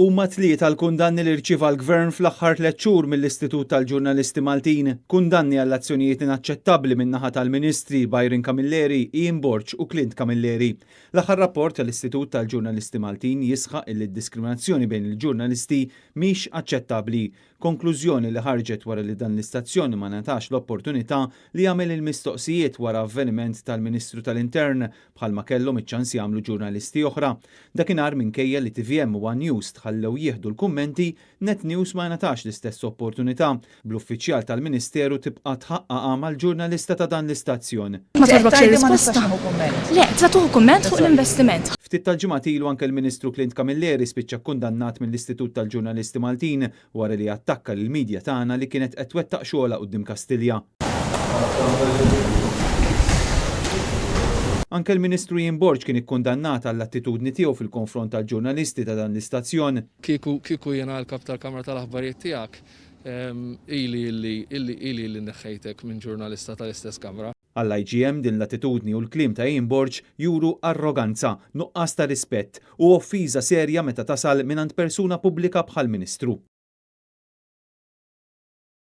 Huma tlieta l-kundanni li rċieva l-Gvern fl-aħħar tlett xhur mill-Istitut tal-Ġurnalisti Maltin. Kundanni għal azzjonijiet inaċċettabbli min-naħa tal-Ministri Byron Camilleri, Ian Borg u Clint Camilleri. L-aħħar rapport tal-Istitut tal-Ġurnalisti Maltin jisħaq illi d-diskriminazzjoni bejn il-ġurnalisti mhix aċċettabbli. Konklużjoni li ħarġet wara li dan l-istazzjon ma ngħatax l-opportunità li jagħmel il-mistoqsijiet wara avveniment tal-Ministru tal-Intern bħalma kellhom iċ-ċans jagħmlu ġurnalisti oħra. Dakinhar minkejja li TVM u One News tħallew jieħdu l-kummenti, Net News ma ngħatax l-istess opportunità, bl-uffiċjal tal-Ministeru tibqa' tħaqqaqha mal-ġurnalista ta' dan l-istazzjon. Ma togħġbokx ir-risposta? Le, tista' tieħu kumment fuq l-investiment. Ftit tal-ġimgħat ilu anke l-Ministru Clint Camilleri spiċċa kkundannat mill-Istitut tal-Ġurnalisti Maltin wara li attakka lill-media tagħna li kienet qed twettaq xogħolha quddiem Kastilja. Anke l-Ministru Ian Borg kien ikkundannat għall-attitudni tiegħu fil-konfront tal-ġurnalisti ta' dan l-istazzjon. Kieku kieku jiena l-kap tal-Kamra tal-Aħbarijiet tiegħek, ili illi illi ili illi neħħejtek minn ġurnalista tal-istess kamra. Għall-IGM din l-attitudni u l-kliem ta' Ian Borg juru arroganza, nuqqas ta' rispett u offiża serja meta tasal mingħand persuna pubblika bħall-Ministru.